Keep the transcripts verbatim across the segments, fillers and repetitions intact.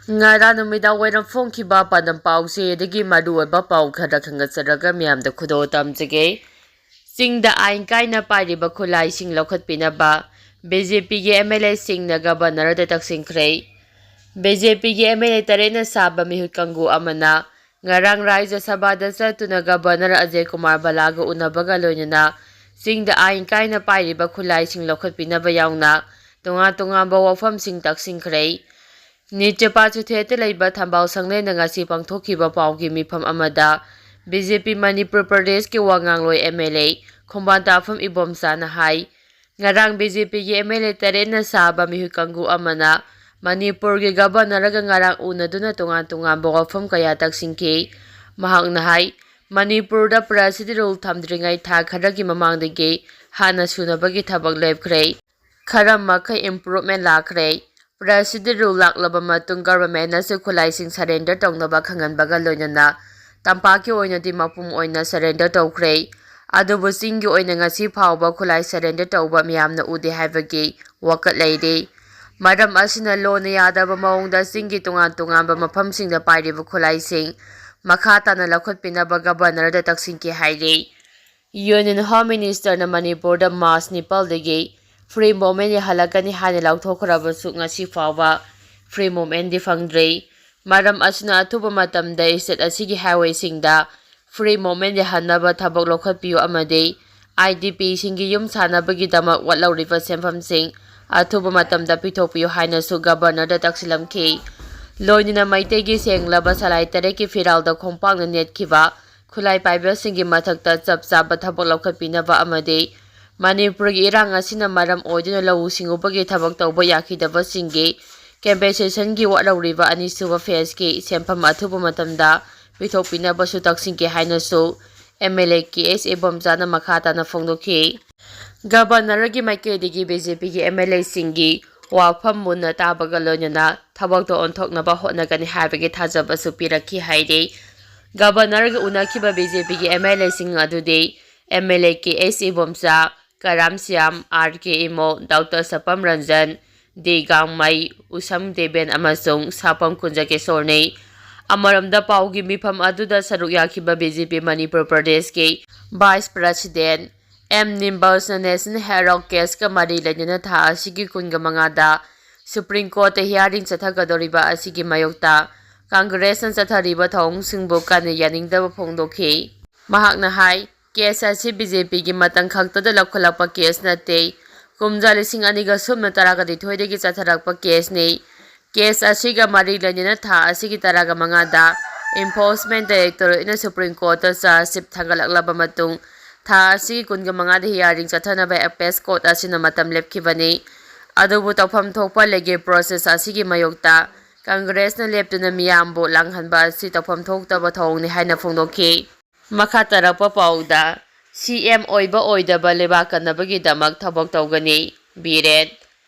ꯉꯔꯥꯡ ꯅꯨꯃꯤꯗꯥꯡ ꯋꯥꯏꯔꯝ ꯐꯣꯡꯈꯤꯕ ꯄꯥꯟꯗꯝ ꯄꯥꯎꯆꯦꯗꯒꯤ ꯃꯔꯨꯑꯣꯏꯕ ꯄꯥꯎ ꯈꯔ ꯈꯟꯒꯠꯆꯔꯒ ꯃꯤꯌꯥꯝꯗ ꯈꯨꯗꯣꯜ ꯇꯝꯖꯒꯦ꯫ ꯆꯤꯡꯗ ꯑꯥꯏꯟ ꯀꯥꯏꯅ ꯄꯥꯏꯔꯤꯕ ꯈꯨꯠꯂꯥꯏꯁꯤꯡ ꯂꯧꯈꯠꯄꯤꯅꯕ ꯕꯤ ꯖꯦ ꯄꯤꯒꯤ ꯑꯦꯝ ꯑꯦꯜ ꯑꯦꯁꯤꯡꯅ ꯒꯕꯔꯅꯔꯗ ꯇꯛꯁꯤꯟꯈ꯭ꯔꯦ꯫ ꯕꯤ ꯖꯦ ꯄꯤꯒꯤ ꯑꯦꯝ ꯑꯦꯜ ꯑꯦ ꯇꯔꯦꯠꯅ ꯁꯥꯕ ꯃꯤꯍꯨꯠ ꯀꯥꯡꯕꯨ ꯑꯃꯅ ꯉꯔꯥꯡ ꯔꯥꯖ꯭ꯌ ꯁꯚꯥꯗ ꯆꯠꯇꯨꯅ ꯒꯕꯔꯅꯔ ꯑꯖꯌ ꯀꯨꯃꯥꯔ ꯚꯜꯂꯥꯒ ꯎꯅꯕꯒ ꯂꯣꯏꯅꯅ ꯆꯤꯡꯗ ꯑꯥꯏꯟ ꯀꯥꯏꯅ ꯄꯥꯏꯔꯤꯕ ꯈꯨꯠꯂꯥꯏꯁꯤꯡ ꯂꯧꯈꯠꯄꯤꯅꯕ ꯌꯥꯎꯅ ꯇꯣꯉꯥꯟ ꯇꯣꯉꯥꯟꯕ ꯋꯥꯐꯝꯁꯤꯡ ꯇꯛꯁꯤꯟꯈ꯭ꯔꯦ꯫ ꯅꯤꯠ ꯆꯦꯄꯥ ꯆꯨꯊꯦꯠꯇ ꯂꯩꯕ ꯊꯝꯕꯥꯜ ꯁꯪꯂꯦꯟꯗ ꯉꯁꯤ ꯄꯥꯡꯊꯣꯛꯈꯤꯕ ꯄꯥꯎꯒꯤ ꯃꯤꯐꯝ ꯑꯃꯗ ꯕꯤ ꯖꯦ ꯄꯤ ꯃꯅꯤꯄꯨꯔ ꯄ꯭ꯔꯗꯦꯁꯀꯤ ꯋꯥ ꯉꯥꯡꯂꯣꯏ ꯑꯦꯝ ꯑꯦꯜ ꯑꯦ ꯈꯣꯡꯕꯥꯟ ꯇꯥꯐꯝ ꯏꯕꯣꯝꯆꯥꯅ ꯍꯥꯏ, ꯉꯔꯥꯡ ꯕꯤ ꯖꯦ ꯄꯤꯒꯤ ꯑꯦꯝ ꯑꯦꯜ ꯑꯦ ꯇꯔꯦꯠꯅ ꯁꯥꯕ ꯃꯤꯍꯨꯠ ꯀꯥꯡꯕꯨ ꯑꯃꯅ ꯃꯅꯤꯄꯨꯔꯒꯤ ꯒꯕꯔꯅꯔꯒ ꯉꯔꯥꯡ ꯎꯅꯗꯨꯅ ꯇꯣꯉꯥꯟ ꯇꯣꯉꯥꯟꯕ ꯋꯥꯐꯝ ꯀꯌꯥ ꯇꯛꯁꯤꯟꯈꯤ꯫ ꯃꯍꯥꯛꯅ ꯍꯥꯏ, ꯃꯅꯤꯄꯨꯔꯗ ꯄ꯭ꯔꯦꯁꯤꯗꯦꯟ ꯔꯨꯜ ꯊꯝꯗ꯭ꯔꯤꯉꯩ ꯊꯥ ꯈꯔꯒꯤ ꯃꯃꯥꯡꯗꯒꯤ ꯍꯥꯟꯅ ꯁꯨꯅꯕꯒꯤ ꯊꯕꯛ ꯂꯦꯞꯈ꯭ꯔꯦ꯫ ꯈꯔ ꯃꯈꯩ ꯏꯝꯄ꯭ꯔꯨꯚꯃꯦꯟ ꯂꯥꯛꯈ꯭ꯔꯦ꯫ ꯄ꯭ꯔꯦꯁꯤꯗꯦꯟ ꯔꯨꯜ ꯂꯥꯛꯂꯕ ꯃꯇꯨꯡ ꯒꯚꯔꯟꯃꯦꯟꯅꯁꯨ ꯈꯨꯠꯂꯥꯏꯁꯤꯡ ꯁꯔꯦꯟꯗꯔ ꯇꯧꯅꯕ ꯈꯪꯍꯟꯕꯒ ꯂꯣꯏꯅꯅ ꯇꯝꯄꯥꯛꯀꯤ ꯑꯣꯏꯅꯗꯤ ꯃꯄꯨꯝ ꯑꯣꯏꯅ ꯁꯔꯦꯟꯗꯔ ꯇꯧꯈ꯭ꯔꯦ꯫ ꯑꯗꯨꯕꯨ ꯆꯤꯡꯒꯤ ꯑꯣꯏꯅ ꯉꯁꯤ ꯐꯥꯎꯕ ꯈꯨꯠꯂꯥꯏ ꯁꯔꯦꯟꯗꯔ ꯇꯧꯕ ꯃꯤꯌꯥꯝꯅ ꯎꯗꯦ ꯍꯥꯏꯕꯒꯤ ꯋꯥꯀꯠ ꯂꯩꯔꯤ꯫ ꯃꯔꯝ ꯑꯁꯤꯅ ꯂꯣꯟꯅ ꯌꯥꯗꯕ ꯃꯑꯣꯡꯗ ꯆꯤꯡꯒꯤ ꯇꯣꯉꯥꯟ ꯇꯣꯉꯥꯟꯕ ꯃꯐꯝꯁꯤꯡꯗ ꯄꯥꯏꯔꯤꯕ ꯈꯨꯠꯂꯥꯏꯁꯤꯡ ꯃꯈꯥ ꯇꯥꯅ ꯂꯧꯈꯠꯄꯤꯅꯕ ꯒꯚꯔꯅꯔꯗ ꯇꯛꯁꯤꯟꯈꯤ ꯍꯥꯏꯔꯤ꯫ ꯌꯨꯅꯤꯌꯟ ꯍꯣꯝ ꯃꯤꯅꯤꯁꯇꯔꯅ ꯃꯅꯤꯄꯨꯔꯗ ꯃꯥꯔꯆ ꯅꯤꯄꯥꯜꯗꯒꯤ ꯐ꯭ꯔꯤ ꯃꯨꯚꯃꯦꯟ ꯌꯥꯍꯜꯂꯛꯀꯅꯤ ꯍꯥꯏꯅ ꯂꯥꯎꯊꯣꯛꯈ꯭ꯔꯕꯁꯨ ꯉꯁꯤ ꯐꯥꯎꯕ ꯐ꯭ꯔꯤ ꯃꯨꯚꯃꯦꯟꯗꯤ ꯐꯪꯗ꯭ꯔꯤ꯫ ꯃꯔꯝ ꯑꯁꯤꯅ ꯑꯊꯨꯕ ꯃꯇꯝꯗ ꯁ꯭ꯇꯦꯠ ꯑꯁꯤꯒꯤ ꯍꯥꯏꯋꯦꯁꯤꯡꯗ ꯐ꯭ꯔꯤ ꯃꯨꯚꯃꯦꯟ ꯌꯥꯍꯟꯅꯕ ꯊꯕꯛ ꯂꯧꯈꯠꯄꯤꯌꯨ ꯑꯃꯗꯤ ꯑꯥꯏ ꯗꯤ ꯄꯤꯁꯤꯡꯒꯤ ꯌꯨꯝ ꯁꯥꯅꯕꯒꯤꯗꯃꯛ ꯋꯥꯠꯍꯧꯔꯤꯕ ꯁꯦꯟꯐꯝꯁꯤꯡ ꯑꯊꯨꯕ ꯃꯇꯝꯗ ꯄꯤꯊꯣꯛꯄꯤꯌꯨ ꯍꯥꯏꯅꯁꯨ ꯒꯕꯔꯅꯔꯗ ꯇꯛꯁꯤꯜꯂꯝꯈꯤ꯫ ꯂꯣꯏꯅꯅ ꯃꯩꯇꯩꯒꯤ ꯁꯦꯡꯂꯕ ꯁꯂꯥꯏ ꯇꯔꯦꯠꯀꯤ ꯐꯤꯔꯥꯜꯗ ꯈꯣꯡꯄꯥꯛꯅ ꯅꯦꯠꯈꯤꯕ ꯈꯨꯠꯂꯥꯏ ꯄꯥꯏꯕꯁꯤꯡꯒꯤ ꯃꯊꯛꯇ ꯆꯞ ꯆꯥꯕ ꯊꯕꯛ ꯂꯧꯈꯠꯄꯤꯅꯕ ꯑꯃꯗꯤ ꯃꯅꯤꯄꯨꯔꯒꯤ ꯏꯔꯥꯡ ꯑꯁꯤꯅ ꯃꯔꯝ ꯑꯣꯏꯗꯨꯅ ꯂꯧꯎ ꯁꯤꯡꯎꯕꯒꯤ ꯊꯕꯛ ꯇꯧꯕ ꯌꯥꯈꯤꯗꯕꯁꯤꯡꯒꯤ ꯀꯝꯄꯦꯟꯁꯦꯁꯟꯒꯤ ꯋꯥꯠꯍꯧꯔꯤꯕ ꯑꯅꯤꯁꯨꯕ ꯐꯦꯖꯀꯤ ꯁꯦꯟꯐꯝ ꯑꯊꯨꯕ ꯃꯇꯝꯗ ꯄꯤꯊꯣꯛꯄꯤꯅꯕꯁꯨ ꯇꯛꯁꯤꯟꯈꯤ ꯍꯥꯏꯅꯁꯨ ꯑꯦꯝ ꯑꯦꯜ ꯑꯦ ꯀꯦ ꯑꯦꯁ ꯏꯕꯣꯝꯆꯥꯅ ꯃꯈꯥ ꯇꯥꯅ ꯐꯣꯡꯗꯣꯛꯈꯤ꯫ ꯒꯕꯔꯅꯔꯒꯤ ꯃꯥꯏꯀꯩꯗꯒꯤ ꯕꯤ ꯖꯦ ꯄꯤꯒꯤ ꯑꯦꯝ ꯑꯦꯜ ꯑꯦꯁꯤꯡꯒꯤ ꯋꯥꯐꯝ ꯃꯨꯟꯅ ꯇꯥꯕꯒ ꯂꯣꯏꯅꯅ ꯊꯕꯛꯇ ꯑꯣꯟꯊꯣꯛꯅꯕ ꯍꯣꯠꯅꯒꯅꯤ ꯍꯥꯏꯕꯒꯤ ꯊꯥꯖꯕꯁꯨ ꯄꯤꯔꯛꯈꯤ ꯍꯥꯏꯔꯤ꯫ ꯒꯕꯔꯅꯔꯒ ꯎꯅꯈꯤꯕ ꯕꯤ ꯖꯦ ꯄꯤꯒꯤ ꯑꯦꯝ ꯑꯦꯜ ꯑꯦꯁꯤꯡ ꯑꯗꯨꯗꯤ M L A K S Ibomcha, Karam Shyam, R K Imo, doctor Sapam Ranjan, ꯗꯦꯒꯥꯡꯃꯩ, ꯎꯁꯝ ꯗꯦꯕꯦꯟ ꯑꯃꯁꯨꯡ ꯁꯥꯄꯝ ꯀꯨꯟꯖꯀꯦꯁꯣꯔꯅꯤ꯫ ꯑꯃꯔꯣꯝꯗ ꯄꯥꯎꯒꯤ ꯃꯤꯐꯝ ꯑꯗꯨꯗ ꯁꯔꯨꯛ ꯌꯥꯈꯤꯕ ꯕꯤ ꯖꯦ ꯄꯤ ꯃꯅꯤꯄꯨꯔ ꯄ꯭ꯔꯗꯦꯁꯀꯤ ꯚꯥꯏꯁ ꯄ꯭ꯔꯁꯤꯗꯦꯟ ꯑꯦꯝ ꯅꯤꯝꯕꯜꯁꯅ ꯅꯦꯁꯅꯦꯜ ꯍꯦꯔꯣꯛ ꯀꯦꯁꯀ ꯃꯔꯤ ꯂꯩꯅꯅ ꯊꯥ ꯑꯁꯤꯒꯤ ꯀꯨꯟꯒ ꯃꯉꯥꯗ ꯁꯨꯄ꯭ꯔꯤꯝ ꯀꯣꯔꯠꯇ ꯍꯤꯌꯥꯔꯤꯡ ꯆꯠꯊꯒꯗꯧꯔꯤꯕ ꯑꯁꯤꯒꯤ ꯃꯥꯌꯣꯛꯇ ꯀꯪꯒ꯭ꯔꯦꯁꯅ ꯆꯠꯊꯔꯤꯕ ꯊꯧꯑꯣꯡꯁꯤꯡꯕꯨ ꯀꯟꯅ ꯌꯥꯅꯤꯡꯗꯕ ꯐꯣꯡꯗꯣꯛꯈꯤ꯫ ꯃꯍꯥꯛꯅ ꯍꯥꯏ, ꯀꯦꯁ ꯑꯁꯤ ꯕꯤ ꯖꯦ ꯄꯤꯒꯤ ꯃꯇꯝ ꯈꯛꯇꯗ ꯂꯧꯈꯠꯂꯛꯄ ꯀꯦꯁ ꯅꯠꯇꯦ꯫ ꯀꯨꯝꯖꯥ ꯂꯤꯁꯤꯡ ꯑꯅꯤꯒ ꯁꯨꯞꯅ ꯇꯔꯥꯒ ꯅꯤꯊꯣꯏꯗꯒꯤ ꯆꯠꯊꯔꯛꯄ ꯀꯦꯁꯅꯤ꯫ ꯀꯦꯁ ꯑꯁꯤꯒ ꯃꯔꯤ ꯂꯩꯅꯅ ꯊꯥ ꯑꯁꯤꯒꯤ ꯇꯔꯥꯒ ꯃꯉꯥꯗ ꯏꯟꯐꯣꯔꯁꯃꯦꯟ ꯗꯥꯏꯔꯦꯛꯇꯣꯔꯦꯠꯅ ꯁꯨꯄ꯭ꯔꯤꯝ ꯀꯣꯔꯠꯇ ꯆꯥꯔꯖꯁꯤꯠ ꯊꯥꯡꯒꯠꯂꯛꯂꯕ ꯃꯇꯨꯡ, ꯊꯥ ꯑꯁꯤꯒꯤ ꯀꯨꯟꯒ ꯃꯉꯥꯗ ꯍꯤꯌꯥꯔꯤꯡ ꯆꯠꯊꯅꯕ ꯑꯦꯄꯦꯛꯁ ꯀꯣꯔꯠ ꯑꯁꯤꯅ ꯃꯇꯝ ꯂꯦꯞꯈꯤꯕꯅꯤ꯫ ꯑꯗꯨꯕꯨ ꯇꯧꯐꯝ ꯊꯣꯛꯄ ꯂꯤꯒꯦꯜ ꯄ꯭ꯔꯣꯁꯦꯁ ꯑꯁꯤꯒꯤ ꯃꯥꯌꯣꯛꯇ ꯀꯪꯒ꯭ꯔꯦꯁꯅ ꯂꯦꯞꯇꯨꯅ ꯃꯤꯌꯥꯝꯕꯨ ꯂꯥꯡꯍꯟꯕ ꯑꯁꯤ ꯇꯧꯐꯝ ꯊꯣꯛꯇꯕ ꯊꯧꯑꯣꯡꯅꯤ ꯍꯥꯏꯅ ꯐꯣꯡꯗꯣꯛꯈꯤ꯫ ꯃꯈꯥ ꯇꯥꯔꯛꯄ ꯄꯥꯎꯗ, ꯁꯤ ꯑꯦꯝ ꯑꯣꯏꯕ ꯑꯣꯏꯗꯕ ꯂꯩꯕꯥꯛ ꯀꯟꯅꯕꯒꯤꯗꯃꯛ ꯊꯕꯛ ꯇꯧꯒꯅꯤ, ꯕꯤꯔꯦꯟ꯫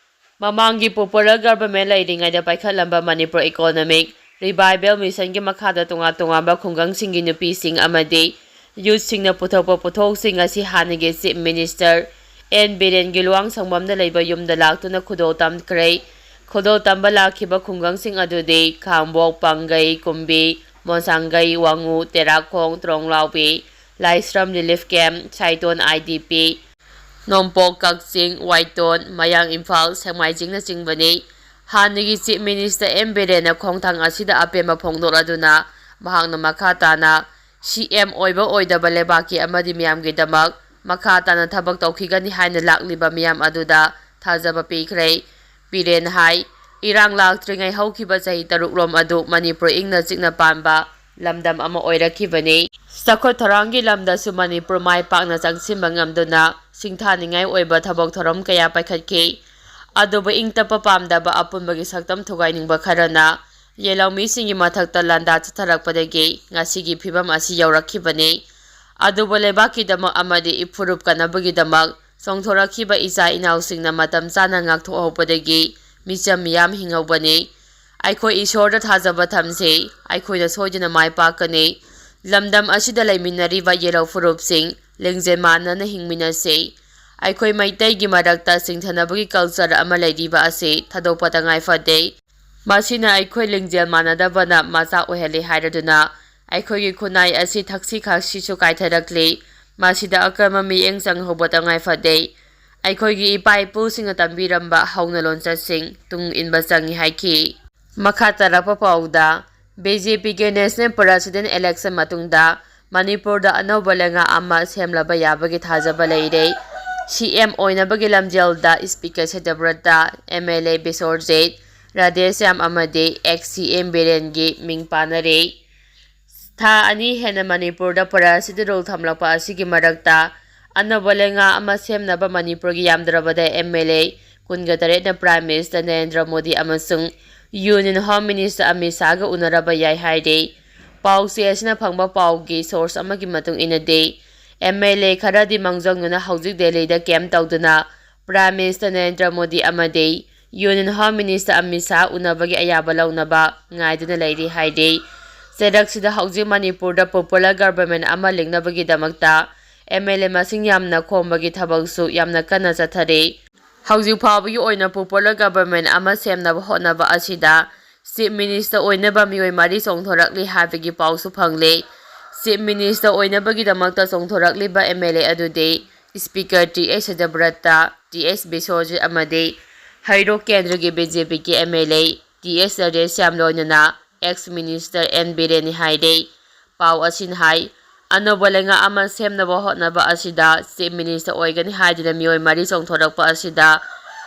ꯃꯃꯥꯡꯒꯤ ꯄꯣꯄꯨꯂꯔ ꯒꯚꯔꯟꯃꯦꯟ ꯂꯩꯔꯤꯉꯩꯗ ꯄꯥꯏꯈꯠꯂꯝꯕ ꯃꯅꯤꯄꯨꯔ ꯏꯀꯣꯅꯣꯃꯤꯛ ꯔꯤꯚꯥꯏꯚꯦꯜ ꯃꯤꯁꯟꯒꯤ ꯃꯈꯥꯗ ꯇꯣꯉꯥꯟ ꯇꯣꯉꯥꯟꯕ ꯈꯨꯡꯒꯪꯁꯤꯡꯒꯤ ꯅꯨꯄꯤꯁꯤꯡ ꯑꯃꯗꯤ ꯌꯨꯠꯁꯤꯡꯅ ꯄꯨꯊꯣꯛꯄ ꯄꯣꯠꯊꯣꯛꯁꯤꯡ ꯑꯁꯤ ꯍꯥꯟꯅꯒꯤ ꯆꯤꯐ ꯃꯤꯅꯤꯁꯇꯔ ꯑꯦꯟ ꯕꯤꯔꯦꯟꯒꯤ ꯂꯨꯋꯥꯡꯁꯪꯕꯝꯗ ꯂꯩꯕ ꯌꯨꯝꯗ ꯂꯥꯛꯇꯨꯅ ꯈꯨꯗꯣꯜ ꯇꯝꯈ꯭ꯔꯦ꯫ ꯈꯨꯗꯣꯜ ꯇꯝꯕ ꯂꯥꯛꯈꯤꯕ ꯈꯨꯡꯒꯪꯁꯤꯡ ꯑꯗꯨꯗꯤ ꯈꯥꯡꯕꯣꯛ, ꯄꯥꯡꯒꯩ, ꯀꯨꯝꯕꯤ, ꯃꯣꯟꯁꯥꯡꯒꯩ, ꯋꯥꯉꯨ, ꯇꯦꯔꯥꯈꯣꯡ, ꯇ꯭ꯔꯣꯡꯂꯥꯎꯕꯤ, ꯂꯥꯏꯁ꯭ꯔꯝ ꯔꯤꯂꯤꯐ ꯀꯦꯝꯞ, ꯁꯥꯏꯇꯣꯟ ꯑꯥꯏ ꯗꯤ ꯄꯤ, ꯅꯣꯡꯄꯣꯛ ꯀꯛꯆꯤꯡ, ꯋꯥꯏꯇꯣꯟ, ꯃꯌꯥꯡ ꯏꯝꯐꯥꯜ, ꯁꯦꯛꯃꯥꯏꯖꯤꯡꯅꯆꯤꯡꯕꯅꯤ꯫ ꯍꯥꯟꯅꯒꯤ ꯆꯤꯐ ꯃꯤꯅꯤꯁꯇꯔ ꯑꯦꯝ ꯕꯤꯔꯦꯟꯅ ꯈꯣꯡꯊꯥꯡ ꯑꯁꯤꯗ ꯑꯄꯦꯟꯕ ꯐꯣꯡꯗꯣꯛꯂꯗꯨꯅ ꯃꯍꯥꯛꯅ ꯃꯈꯥ ꯇꯥꯅ ꯁꯤ ꯑꯦꯝ ꯑꯣꯏꯕ ꯑꯣꯏꯗꯕ ꯂꯩꯕꯥꯛꯀꯤ ꯑꯃꯗꯤ ꯃꯤꯌꯥꯝꯒꯤꯗꯃꯛ ꯃꯈꯥ ꯇꯥꯅ ꯊꯕꯛ ꯇꯧꯈꯤꯒꯅꯤ ꯍꯥꯏꯅ ꯂꯥꯛꯂꯤꯕ ꯃꯤꯌꯥꯝ ꯑꯗꯨꯗ ꯊꯥꯖꯕ ꯄꯤꯈ꯭ꯔꯦ꯫ ꯕꯤꯔꯦꯟ ꯍꯥꯏ, ꯏꯔꯥꯡ ꯂꯥꯛꯇ꯭ꯔꯤꯉꯩ ꯍꯧꯈꯤꯕ ꯆꯍꯤ ꯇꯔꯨꯛ ꯔꯣꯝ ꯑꯗꯨ ꯃꯅꯤꯄꯨꯔ ꯏꯪꯅ ꯆꯤꯛꯅ ꯄꯥꯟꯕ ꯂꯝꯗꯝ ꯑꯃ ꯑꯣꯏꯔꯛꯈꯤꯕꯅꯤ꯫ ꯆꯥꯎꯈꯠ ꯊꯧꯔꯥꯡꯒꯤ ꯂꯝꯗꯁꯨ ꯃꯅꯤꯄꯨꯔ ꯃꯥꯏ ꯄꯥꯛꯅ ꯆꯪꯁꯤꯟꯕ ꯉꯝꯗꯨꯅ ꯁꯤꯡꯊꯥꯅꯤꯡꯉꯥꯏ ꯑꯣꯏꯕ ꯊꯕꯛ ꯊꯧꯔꯝ ꯀꯌꯥ ꯄꯥꯏꯈꯠꯈꯤ꯫ ꯑꯗꯨꯕꯨ ꯏꯪ ꯇꯞꯄ ꯄꯥꯝꯗꯕ ꯑꯄꯨꯟꯕꯒꯤ ꯁꯛꯇꯝ ꯊꯨꯒꯥꯏꯅꯤꯡꯕ ꯈꯔꯅ ꯌꯦꯜꯍꯧꯃꯤꯁꯤꯡꯒꯤ ꯃꯊꯛꯇ ꯂꯥꯟꯗꯥ ꯆꯠꯊꯔꯛꯄꯗꯒꯤ ꯉꯁꯤꯒꯤ ꯐꯤꯕꯝ ꯑꯁꯤ ꯌꯧꯔꯛꯈꯤꯕꯅꯤ꯫ ꯑꯗꯨꯕꯨ ꯂꯩꯕꯥꯛꯀꯤꯗꯃꯛ ꯑꯃꯗꯤ ꯏꯐꯨꯔꯨꯞ ꯀꯟꯅꯕꯒꯤꯗꯃꯛ ꯆꯣꯡꯊꯣꯔꯛꯈꯤꯕ ꯏꯆꯥ ꯏꯅꯥꯎꯁꯤꯡꯅ ꯃꯇꯝ ꯆꯥꯅ ꯉꯥꯛꯊꯣꯛꯍꯧꯕꯗꯒꯤ ꯃꯤꯆꯝ ꯃꯤꯌꯥꯝ ꯍꯤꯡꯍꯧꯕꯅꯤ꯫ ꯑꯩꯈꯣꯏ ꯏꯁꯣꯔꯗ ꯊꯥꯖꯕ ꯊꯝꯁꯤ꯫ ꯑꯩꯈꯣꯏꯅ ꯁꯣꯏꯗꯅ ꯃꯥꯏ ꯄꯥꯛꯀꯅꯤ꯫ ꯂꯝꯗꯝ ꯑꯁꯤꯗ ꯂꯩꯃꯤꯟꯅꯔꯤꯕ ꯌꯦꯜꯍꯧ ꯐꯨꯔꯨꯞꯁꯤꯡ, ꯂꯤꯡꯖꯦꯜ ꯃꯥꯟꯅꯅ ꯍꯤꯡꯃꯤꯟꯅꯁꯤ꯫ ꯑꯩꯈꯣꯏ ꯃꯩꯇꯩꯒꯤ ꯃꯔꯛꯇ ꯆꯤꯡꯊꯅꯕꯒꯤ culture ꯑꯃ ꯂꯩꯔꯤꯕ ꯑꯁꯤ ꯊꯥꯗꯣꯛꯄ ꯇꯉꯥꯏ ꯐꯗꯦ꯫ ꯃꯁꯤꯅ ꯑꯩꯈꯣꯏ ꯂꯤꯡꯖꯦꯜ ꯃꯥꯟꯅꯗꯕꯅ ꯃꯆꯥꯛ ꯑꯣꯏꯍꯜꯂꯤ ꯍꯥꯏꯔꯗꯨꯅ ꯑꯩꯈꯣꯏꯒꯤ ꯈꯨꯟꯅꯥꯏ ꯑꯁꯤ ꯊꯛꯁꯤ ꯈꯥꯁꯤꯁꯨ ꯀꯥꯏꯊꯔꯛꯂꯤ꯫ ꯃꯁꯤꯗ ꯑꯀꯟꯕ ꯃꯤꯠꯌꯦꯡ ꯆꯪꯍꯧꯕ ꯇꯉꯥꯏ ꯐꯗꯦ꯫ ꯑꯩꯈꯣꯏꯒꯤ ꯏꯄꯥ ꯏꯄꯨꯁꯤꯡꯅ ꯇꯝꯕꯤꯔꯝꯕ ꯍꯧꯅ ꯂꯣꯟꯆꯠꯁꯤꯡ ꯇꯨꯡ ꯏꯟꯕ ꯆꯪꯏ ꯍꯥꯏꯈꯤ꯫ ꯃꯈꯥ ꯇꯥꯔꯛꯄ ꯄꯥꯎꯗ, BJPꯒꯤ National President election ꯃꯇꯨꯡꯗ ꯃꯅꯤꯄꯨꯔꯗ ꯑꯅꯧꯕ ꯂꯩꯉꯥꯛ ꯑꯃ ꯁꯦꯝꯂꯕ ꯌꯥꯕꯒꯤ ꯊꯥꯖꯕ ꯂꯩꯔꯦ꯫ CM ꯑꯣꯏꯅꯕꯒꯤ ꯂꯝꯖꯦꯜꯗ Speaker ꯁꯇ꯭ꯌꯕ꯭ꯔꯇ, MLA Biswajit, Radheshyam ꯑꯃꯗꯤ ex CM ꯕꯤꯔꯦꯟꯒꯤ ꯃꯤꯡ ꯄꯥꯅꯔꯦ꯫ ꯊꯥ ꯑꯅꯤ ꯍꯦꯟꯅ ꯃꯅꯤꯄꯨꯔꯗ Presidential Rule ꯊꯝꯂꯛꯄ ꯑꯁꯤꯒꯤ ꯃꯔꯛꯇ ꯑꯅꯧꯕ ꯂꯩꯉꯥꯛ ꯑꯃ ꯁꯦꯝꯅꯕ ꯃꯅꯤꯄꯨꯔꯒꯤ ꯌꯥꯝꯗ꯭ꯔꯕꯗ MLA ꯀꯨꯟꯒ ꯇꯔꯦꯠꯅ Prime Minister ꯅꯔꯦꯟꯗ꯭ꯔ ꯃꯣꯗꯤ ꯑꯃꯁꯨꯡ Union Home Minister ꯑꯃꯤꯠ ꯁꯥꯍꯒ ꯎꯅꯔꯕ ꯌꯥꯏ ꯍꯥꯏꯔꯤ꯫ ꯄꯥꯎꯆꯦ ꯑꯁꯤꯅ ꯐꯪꯕ ꯄꯥꯎꯒꯤ source ꯑꯃꯒꯤ ꯃꯇꯨꯡ ꯏꯟꯅꯗꯤ, MLA ꯈꯔꯗꯤ ꯃꯥꯡꯖꯧꯅꯅ ꯍꯧꯖꯤꯛ ꯗꯦꯜꯂꯤꯗ camp ꯇꯧꯗꯨꯅ Prime Minister ꯅꯔꯦꯟꯗ꯭ꯔ ꯃꯣꯗꯤ ꯑꯃꯗꯤ Union Home Minister Amit Shah ꯎꯅꯕꯒꯤ ꯑꯌꯥꯕ ꯂꯧꯅꯕ ꯉꯥꯏꯗꯨꯅ ꯂꯩꯔꯤ ꯍꯥꯏꯔꯤ꯫ ꯆꯩꯔꯛꯁꯤꯗ ꯍꯧꯖꯤꯛ ꯃꯅꯤꯄꯨꯔꯗ popular government ꯑꯃ ꯂꯤꯡꯅꯕꯒꯤꯗꯃꯛꯇ MLA ꯃꯁꯤꯡ ꯌꯥꯝꯅ ꯈꯣꯝꯕꯒꯤ ꯊꯕꯛꯁꯨ ꯌꯥꯝꯅ ꯀꯟꯅ ꯆꯠꯊꯔꯤ꯫ ꯍꯧꯖꯤꯛ ꯐꯥꯎꯕꯒꯤ ꯑꯣꯏꯅ popular government ꯑꯃ ꯁꯦꯝꯅꯕ ꯍꯣꯠꯅꯕ ꯑꯁꯤꯗ Chief Minister ꯑꯣꯏꯅꯕ ꯃꯤꯑꯣꯏ ꯃꯔꯤ ꯆꯣꯡꯊꯣꯔꯛꯂꯤ ꯍꯥꯏꯕꯒꯤ ꯄꯥꯎꯁꯨ ꯐꯪꯂꯦ꯫ Chief Minister ꯑꯣꯏꯅꯕꯒꯤꯗꯃꯛꯇ ꯆꯣꯡꯊꯣꯔꯛꯂꯤꯕ MLA ꯑꯗꯨꯗꯤ Speaker T H Satyabrata, T H Biswajit ꯑꯃꯗꯤ ꯍꯩꯔꯣꯛ ꯀꯦꯟꯗ꯭ꯔꯒꯤ BJPꯒꯤ MLA ꯇꯤ ꯑꯩꯆ ꯔꯥꯙꯦꯁ꯭ꯌꯥꯝ ꯂꯣꯏꯅꯅ ex Minister ꯑꯦꯟ ꯕꯤꯔꯦꯟꯅꯤ ꯍꯥꯏꯔꯦ꯫ ꯄꯥꯎ ꯑꯁꯤꯅ ꯍꯥꯏ, ꯑꯅꯧꯕ ꯂꯩꯉꯥꯛ ꯑꯃ ꯁꯦꯝꯅꯕ ꯍꯣꯠꯅꯕ ꯑꯁꯤꯗ Chief Minister ꯑꯣꯏꯒꯅꯤ ꯍꯥꯏꯗꯨꯅ ꯃꯤꯑꯣꯏ ꯃꯔꯤ ꯆꯣꯡꯊꯣꯔꯛꯄ ꯑꯁꯤꯗ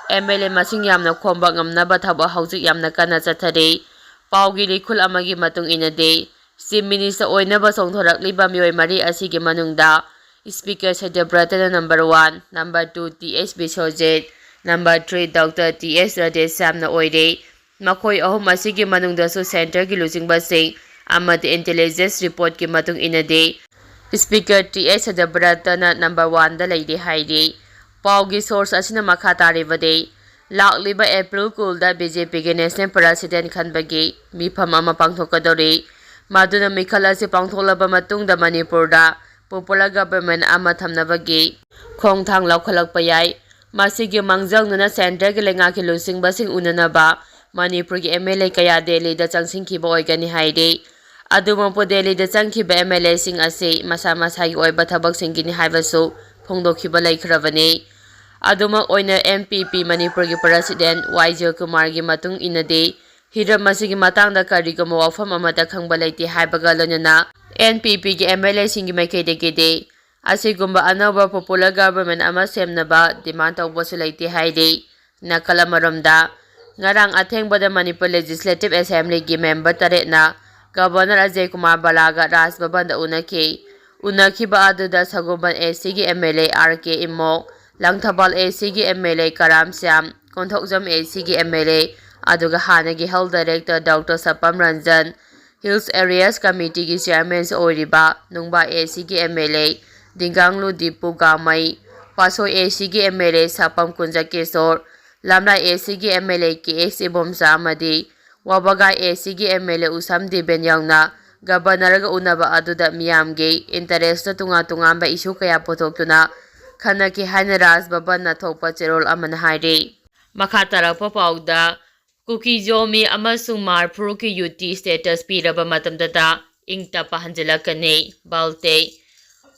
MLA ꯃꯁꯤꯡ ꯌꯥꯝꯅ ꯈꯣꯝꯕ ꯉꯝꯅꯕ ꯊꯕꯛ ꯍꯧꯖꯤꯛ ꯌꯥꯝꯅ ꯀꯟꯅ ꯆꯠꯊꯔꯤ꯫ ꯄꯥꯎꯒꯤ ꯂꯤꯈꯨꯜ ꯑꯃꯒꯤ ꯃꯇꯨꯡ ꯏꯟꯅꯗꯤ, Chief Minister ꯑꯣꯏꯅꯕ ꯆꯣꯡꯊꯣꯔꯛꯂꯤꯕ ꯃꯤꯑꯣꯏ ꯃꯔꯤ ꯑꯁꯤꯒꯤ ꯃꯅꯨꯡꯗ Speaker ꯁꯇ꯭ꯌꯕ꯭ꯔꯇꯅ number one, number two T H Biswajit, number three Doctor T H ꯔꯥꯙꯦꯁ꯭ꯌꯥꯝꯅ ꯑꯣꯏꯔꯦ꯫ ꯃꯈꯣꯏ ꯑꯍꯨꯝ ꯑꯁꯤꯒꯤ ꯃꯅꯨꯡꯗꯁꯨ centreꯒꯤ ꯂꯨꯆꯤꯡꯕꯁꯤꯡ ꯑꯃꯗꯤ intelligence reportꯀꯤ ꯃꯇꯨꯡ ꯏꯟꯅꯗꯤ, Speaker ꯇꯤ ꯑꯩꯆ ꯁꯇ꯭ꯌꯕ꯭ꯔꯇꯅ number oneꯗ ꯂꯩꯔꯦ ꯍꯥꯏꯔꯤ꯫ ꯄꯥꯎꯒꯤ source ꯑꯁꯤꯅ ꯃꯈꯥ ꯇꯥꯔꯤꯕꯗꯤ, ꯂꯥꯛꯂꯤꯕ April ꯀꯨꯟꯗ BJPꯒꯤ National President ꯈꯟꯕꯒꯤ ꯃꯤꯐꯝ ꯑꯃ ꯄꯥꯡꯊꯣꯛꯀꯗꯧꯔꯤ꯫ ꯃꯗꯨꯅ ꯃꯤꯈꯜ ꯑꯁꯤ ꯄꯥꯡꯊꯣꯛꯂꯕ ꯃꯇꯨꯡꯗ ꯃꯅꯤꯄꯨꯔꯗ popular government ꯑꯃ ꯊꯝꯅꯕꯒꯤ ꯈꯣꯡꯊꯥꯡ ꯂꯧꯈꯠꯂꯛꯄ ꯌꯥꯏ꯫ ꯃꯁꯤꯒꯤ ꯃꯥꯡꯖꯧꯅꯅ centreꯒꯤ ꯂꯩꯉꯥꯛꯀꯤ ꯂꯨꯆꯤꯡꯕꯁꯤꯡ ꯎꯅꯅꯕ ꯃꯅꯤꯄꯨꯔꯒꯤ MLA ꯀꯌꯥ ꯗꯦꯜꯂꯤꯗ ꯆꯪꯁꯤꯟꯈꯤꯕ ꯑꯣꯏꯒꯅꯤ ꯍꯥꯏꯔꯤ꯫ ꯑꯗꯨꯃꯛꯄꯨ ꯗꯦꯜꯂꯤꯗ ꯆꯪꯈꯤꯕ MLAꯁꯤꯡ ꯑꯁꯤ ꯃꯁꯥ ꯃꯁꯥꯒꯤ ꯑꯣꯏꯕ ꯊꯕꯛꯁꯤꯡꯒꯤꯅꯤ ꯍꯥꯏꯕꯁꯨ ꯐꯣꯡꯗꯣꯛꯈꯤꯕ ꯂꯩꯈ꯭ꯔꯕꯅꯤ꯫ ꯑꯗꯨꯃꯛ ꯑꯣꯏꯅ NPP ꯃꯅꯤꯄꯨꯔꯒꯤ president ꯋꯥꯏ ꯖꯣꯏꯀꯨꯃꯥꯔꯒꯤ ꯃꯇꯨꯡ ꯏꯟꯅꯗꯤ, ꯍꯤꯔꯝ ꯑꯁꯤꯒꯤ ꯃꯇꯥꯡꯗ ꯀꯔꯤꯒꯨꯝꯕ ꯋꯥꯐꯝ ꯑꯃꯠꯇ ꯈꯪꯕ ꯂꯩꯇꯦ ꯍꯥꯏꯕꯒ ꯂꯣꯏꯅꯅ NPPꯒꯤ MLAꯁꯤꯡꯒꯤ ꯃꯥꯏꯀꯩꯗꯒꯤꯗꯤ ꯑꯁꯤꯒꯨꯝꯕ ꯑꯅꯧꯕ popular government ꯑꯃ ꯁꯦꯝꯅꯕ demand ꯇꯧꯕꯁꯨ ꯂꯩꯇꯦ ꯍꯥꯏꯔꯤ꯫ ꯅꯥꯀꯜ ꯑꯃꯔꯣꯝꯗ, ꯉꯔꯥꯡ ꯑꯊꯦꯡꯕꯗ ꯃꯅꯤꯄꯨꯔ Legislative Assemblyꯒꯤ member ꯇꯔꯦꯠꯅ Governor ꯑꯖꯌ ꯀꯨꯃꯥꯔ ꯚꯜꯂꯥꯒ ꯔꯥꯖ ꯚꯕꯟꯗ ꯎꯅꯈꯤ꯫ ꯎꯅꯈꯤꯕ ꯑꯗꯨꯗ ꯁꯒꯣꯜꯕꯟ ACꯒꯤ MLA RK Imo, Langthabal ACꯒꯤ MLA ꯀꯔꯥꯝ ꯁ꯭ꯌꯥꯝ, ꯀꯣꯟꯊꯣꯛꯖꯝ ACꯒꯤ MLA, ꯑꯗꯨꯒ ꯍꯥꯟꯅꯒꯤ Health Director Doctor ꯁꯄꯝ Ranjan, Hills Areas Committeeꯒꯤ chairmanꯁꯨ ꯑꯣꯏꯔꯤꯕ ꯅꯨꯡꯕꯥ ACꯒꯤ MLA ꯗꯤꯡꯒꯥꯡꯂꯨ ꯗꯤꯄꯨ ꯒꯥꯃꯩ, ꯄꯥꯠꯁꯣꯏ ACꯒꯤ MLA ꯁꯄꯝ ꯀꯨꯟꯖ ꯀꯤꯁꯣꯔ, ꯂꯝꯂꯥꯏ ACꯒꯤ MLA ꯀꯦ ꯑꯦꯁ ꯏꯕꯣꯝꯆꯥ ꯑꯃꯗꯤ ꯋꯥꯕꯒꯥꯏ ACꯒꯤ MLA ꯎꯁꯝ ꯗꯦꯕꯦꯟ ꯌꯥꯎꯅ Governorꯒ ꯎꯅꯕ ꯑꯗꯨꯗ ꯃꯤꯌꯥꯝꯒꯤ interestꯇ ꯇꯣꯉꯥꯟ ꯇꯣꯉꯥꯟꯕ issue ꯀꯌꯥ ꯄꯨꯊꯣꯛꯇꯨꯅ ꯈꯟꯅꯈꯤ ꯍꯥꯏꯅ ꯔꯥꯖ ꯚꯕꯟꯅ ꯊꯣꯛꯄ ꯆꯦꯔꯣꯜ ꯑꯃꯅ ꯍꯥꯏꯔꯤ꯫ ꯃꯈꯥ ꯇꯥꯔꯛꯄ ꯄꯥꯎꯗ, ꯀꯨꯀꯤ ꯖꯣꯃꯤ ꯑꯃꯁꯨꯡ ꯃꯥꯔ ꯐꯨꯔꯨꯞꯀꯤ ꯌꯨꯇꯤ status ꯄꯤꯔꯕ ꯃꯇꯝꯗꯇ ꯏꯪ ꯇꯞꯄ ꯍꯟꯖꯤꯜꯂꯛꯀꯅꯤ꯫ ꯕꯥꯜꯇꯦ꯫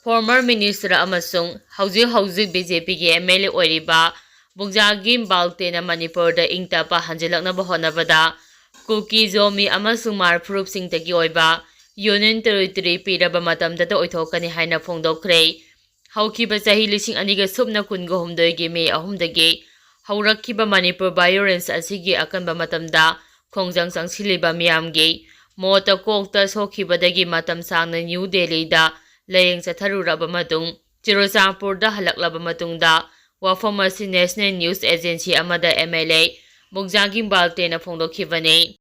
Former minister ꯑꯃꯁꯨꯡ ꯍꯧꯖꯤꯛ ꯍꯧꯖꯤꯛ BJPꯒꯤ MLA ꯑꯣꯏꯔꯤꯕ ꯕꯨꯡꯖꯥꯒꯤꯝ ꯕꯥꯜꯇꯦꯅ ꯃꯅꯤꯄꯨꯔꯗ ꯏꯪ ꯇꯞꯄ ꯍꯟꯖꯤꯜꯂꯛꯅꯕ ꯍꯣꯠꯅꯕꯗ ꯀꯨꯀꯤ ꯖꯣꯃꯤ ꯑꯃꯁꯨꯡ ꯃꯥꯔ ꯐꯨꯔꯨꯞꯁꯤꯡꯗꯒꯤ ꯑꯣꯏꯕ Union Territory ꯄꯤꯔꯕ ꯃꯇꯝꯗꯇ ꯑꯣꯏꯊꯣꯛꯀꯅꯤ ꯍꯥꯏꯅ ꯐꯣꯡꯗꯣꯛꯈ꯭ꯔꯦ꯫ ꯍꯧꯈꯤꯕ ꯆꯍꯤ ꯂꯤꯁꯤꯡ ꯑꯅꯤꯒ ꯁꯨꯞꯅ ꯀꯨꯟꯒ ꯍꯨꯝꯗꯣꯏꯒꯤ ꯃꯦ ꯑꯍꯨꯝꯗꯒꯤ ꯍꯧꯔꯛꯈꯤꯕ ꯃꯅꯤꯄꯨꯔ violence ꯑꯁꯤꯒꯤ ꯑꯀꯟꯕ ꯃꯇꯝꯗ ꯈꯣꯡꯖꯪ ꯆꯪꯁꯤꯜꯂꯤꯕ ꯃꯤꯌꯥꯝꯒꯤ ꯃꯣꯠꯇ ꯀꯣꯛꯇ ꯁꯣꯛꯈꯤꯕꯗꯒꯤ ꯃꯇꯝ ꯁꯥꯡꯅ ꯅ꯭ꯌꯨ ꯗꯦꯜꯂꯤꯗ ꯂꯥꯌꯦꯡ ꯆꯠꯊꯔꯨꯔꯕ ꯃꯇꯨꯡ ꯆꯨꯔꯆꯥꯟꯄꯨꯔꯗ ꯍꯜꯂꯛꯂꯕ ꯃꯇꯨꯡꯗ ꯋꯥꯐꯝ ꯑꯁꯤ National News Agency ꯑꯃꯗ MLA ꯕꯨꯡꯖꯥꯒꯤꯝ ꯕꯥꯜꯇꯦꯅ ꯐꯣꯡꯗꯣꯛꯈꯤꯕꯅꯤ꯫